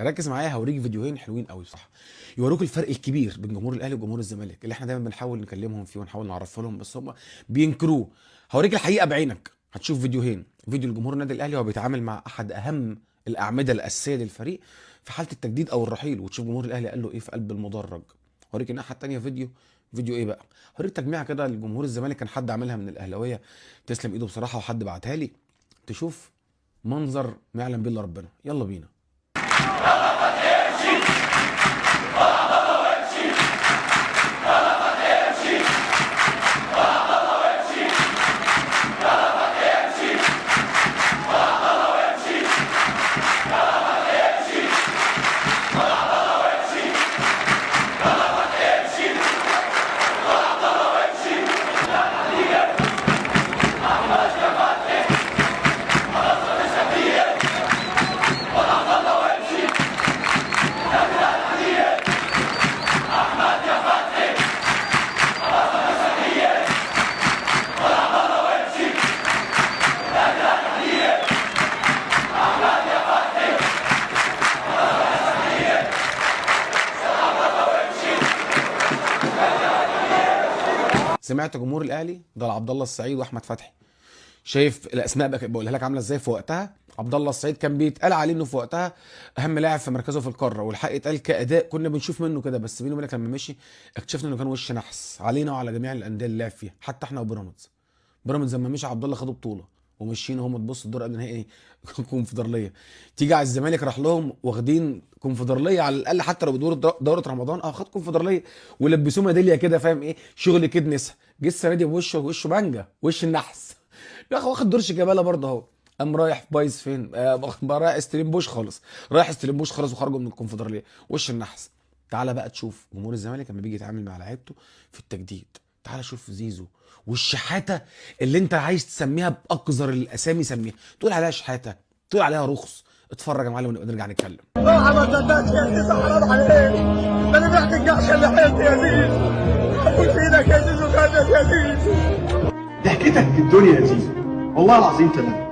ركز معايا، هوريك فيديوهين حلوين قوي بصراحة، يوروك الفرق الكبير بين جمهور الاهلي وجمهور الزمالك اللي احنا دايما بنحاول نكلمهم فيه ونحاول نعرفه لهم، بس هم بينكروه. هوريك الحقيقة بعينك. هتشوف فيديوهين، فيديو لجمهور النادي الاهلي وهو بيتعامل مع احد اهم الاعمدة الاساسية للفريق في حاله التجديد او الرحيل، وتشوف جمهور الاهلي قال له ايه في قلب المدرج. هوريك الناحية الثانية فيديو ايه بقى، هوريك تجميعه كده لجمهور الزمالك كان حد عاملها من الاهلاوية، تسلم ايده بصراحة، وحد بعتها لي، تشوف منظر ما يعلم به الا ربنا. يلا بينا. سمعت جمهور الاهلي ده عبد الله السعيد واحمد فتحي، شايف الاسماء بقى بقولها لك عامله ازاي في وقتها. عبد الله السعيد كان بيتقال عليه انه في وقتها اهم لاعب في مركزه في القارة، والحق يتقال كاداء كنا بنشوف منه كده، بس بيني وبينك لما مشي اكتشفنا انه كان وش نحس علينا وعلى جميع الاندية اللي لعب فيها، حتى احنا وبيراميدز. بيراميدز لما مشي عبد الله خدوا بطوله ومشينا هم، تبص الدور قبل النهائي كونفدراليه. تيجي على الزمالك راح لهم واخدين كونفدراليه على الاقل، حتى لو بدور دوره رمضان خد كونفدراليه ولبسوه ميدالية كده، فاهم ايه شغل كدنسه. جه السنة دي بوشه وشه بانجا وش النحس، يا اخي واخد دور شيكابالا برضه اهو، قام رايح بايظ فين؟ رايح استلم بوش خالص، رايح استلم بوش خالص وخرجوا من الكونفدراليه وش النحس. تعالى بقى تشوف جمهور الزمالك لما بيجي يتعامل مع لعيبته في التجديد. تعالى شوف زيزو والشحاته اللي انت عايز تسميها باقذر الاسامي سميها، تقول عليها شحاته، تقول عليها رخص. اتفرج يا معلم ونبقى نرجع نتكلم. اوعى ما تصدقش يا زيزو، حرام عليك، ده انا بعت الجحش اللي حيلتي يا زيزو، حبوس ايدك يا زيزو، جنب يا زيزو. ضحكتك في الدنيا يا زيزو، والله العظيم تمام.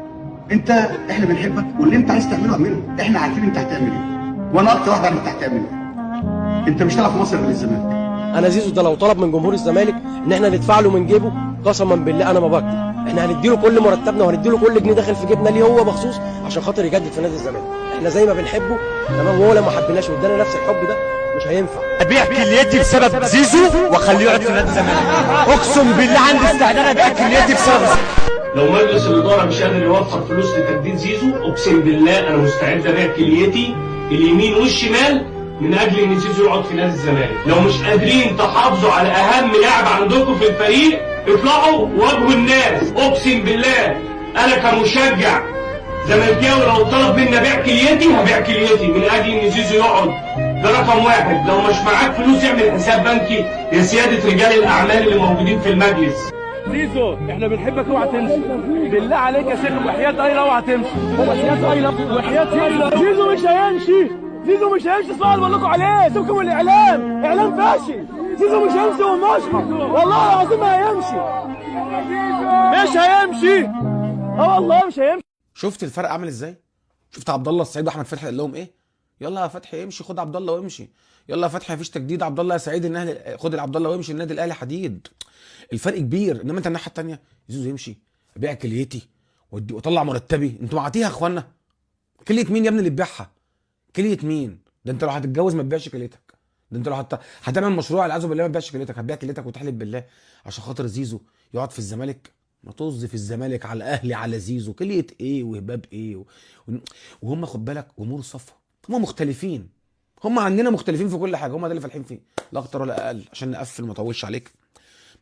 انت احنا بنحبك، واللي انت عايز تعمله اعمله، احنا عارفين انت هتعمل ايه، وانا اكتر واحد عارف انت هتعمل ايه. انت مش هتلعب في مصر غير الزمالك. انا زيزو ده لو طلب من جمهور الزمالك ان احنا ندفع له من جيبه، قسما بالله انا ما بكذب، احنا هنديله كل مرتبنا وهنديله كل جنيه داخل في جيبنا ليه هو مخصوص عشان خاطر يجدد في نادي الزمالك. احنا زي ما بنحبه تمام، وهو لو ما حبيناش وادانا نفس الحب ده مش هينفع. ابيع كليتي بسبب زيزو واخليه يقعد في نادي الزمالك، اقسم بالله عندي استعداد ابيع كليتي بسبب زيزو. لو مجلس الادارة مش قادر يوفر فلوس لتجديد زيزو، اقسم بالله انا مستعد ابيع كليتي اليمين والشمال من اجل ان زيزو يقعد في نادي الزمالك. لو مش قادرين تحافظوا على اهم لاعب عندكم في الفريق، اطلعوا واجهوا الناس. اقسم بالله انا كمشجع زملكاوي لو طلب مني ابيع كليتي هبيع كليتي من اجل ان زيزو يقعد. ده رقم واحد. لو مش معاك فلوس اعمل حساب بنكي يا سيادة رجال الاعمال اللي موجودين في المجلس. زيزو احنا بنحبك، اوعى تمشي بالله عليك يا شيخ، وحياة ايلا اوعى تمشي، وحياة ايلا، وحياة ايلا زيزو مش هيمشي، زيزو مش هيمشي. اسمعوا اللي بقول لكم عليه، سيبكم من الاعلام، اعلام فاشل. زيزو مش هيمشي وماشي، والله العظيم ما هيمشي، مش هيمشي، والله مش هيمشي. شفت الفرق عامل ازاي؟ شفت عبد الله السعيد واحمد فتحي قال لهم ايه؟ يلا يا فتحي امشي، خد عبد الله وامشي. يلا يا فتحي مفيش تجديد، عبد الله يا سعيد النهل خد عبد الله وامشي، النادي الاهلي حديد. الفرق كبير. انما انت الناحية الثانية زيزو يمشي، ابيع كليتي واطلع مرتبي. انتوا معاتيها يا اخوانا. كليه مين يا ابني اللي تبيعها؟ كليه مين؟ ده انت لو هتتجوز ما تبيعش كليتك، ده انت لو هتعمل مشروع العياذ بالله ما تبيعش كليتك، هتبيع كليتك وتحلف بالله عشان خاطر زيزو يقعد في الزمالك. ما طز في الزمالك على الاهلي على زيزو، كليه ايه وهباب ايه وهم خد بالك جمهور الصفوة هم مختلفين، هم عندنا مختلفين في كل حاجة، هم ده اللي فالحين فيه لا اكتر ولا اقل. عشان نقفل ما اطولش عليك،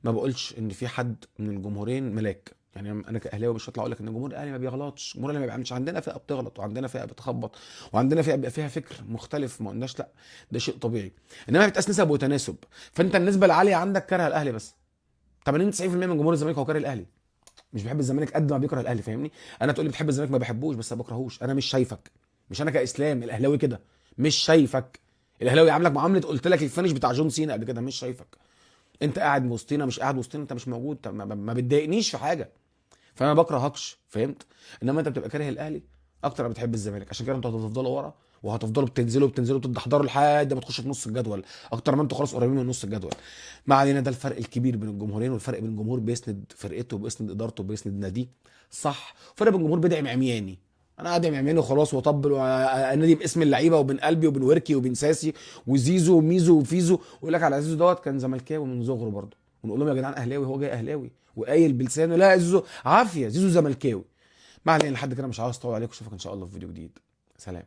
ما بقولش ان في حد من الجمهورين ملاك، يعني انا كاهلاوي مش هطلع اقول لك ان الجمهور الاهلي ما بيغلطش، الجمهور الاهلي ما بيعملش. عندنا فئة بتغلط وعندنا فئة بتخبط وعندنا فئة بيبقى فيها فكر مختلف، ما قلناش لا، ده شيء طبيعي. انما بتقاس نسب وتناسب، فانت النسبة العالية عندك كره الاهلي بس 80 90% من جمهور الزمالك هو كاره الاهلي، مش بيحب الزمالك قد ما بيكره الاهلي، فاهمني؟ انا تقول لي بتحب الزمالك ما بحبوش بس ما بكرهوش، انا مش شايفك، مش انا كاسلام الاهلاوي كده مش شايفك. الاهلاوي عاملك معاملة قلت لك ال finish بتاع جون سينا قبل كده، مش شايفك، انت قاعد وسطينا مش قاعد وسطينا، انت مش موجود، ما بتضايقنيش في حاجة، فانا ما بكرهكش، فهمت؟ انما انت بتبقى كاره الاهلي اكتر ما بتحب الزمالك، عشان كده انتوا هتفضلوا ورا وهتفضلوا بتنزلوا بتنزلوا بتدحضروا لحد ما تخشوا في نص الجدول، اكتر ما انتوا خلاص قريبين من نص الجدول. ما علينا، ده الفرق الكبير بين الجمهورين، والفرق بين جمهور بيسند فرقته وبيسند ادارته وبيسند ناديه صح، فرق بين جمهور بيدعم عمياني. انا ادعم عمياني وخلاص واطبل وانادي باسم اللعيبة وبين قلبي وبين وركي وبين ساسي وزيزو وميزو وفيزو، ويقول لك على زيزو دوت كان زملكاوي من صغره برضه، ونقول لهم يا جدعان اهلاوي، هو جاي اهلاوي وقايل بلسانه لا زيزو عافية، زيزو زملكاوي. ما علينا، لحد كده مش عاوز اطول عليكم، اشوفك ان شاء الله في فيديو جديد. سلام.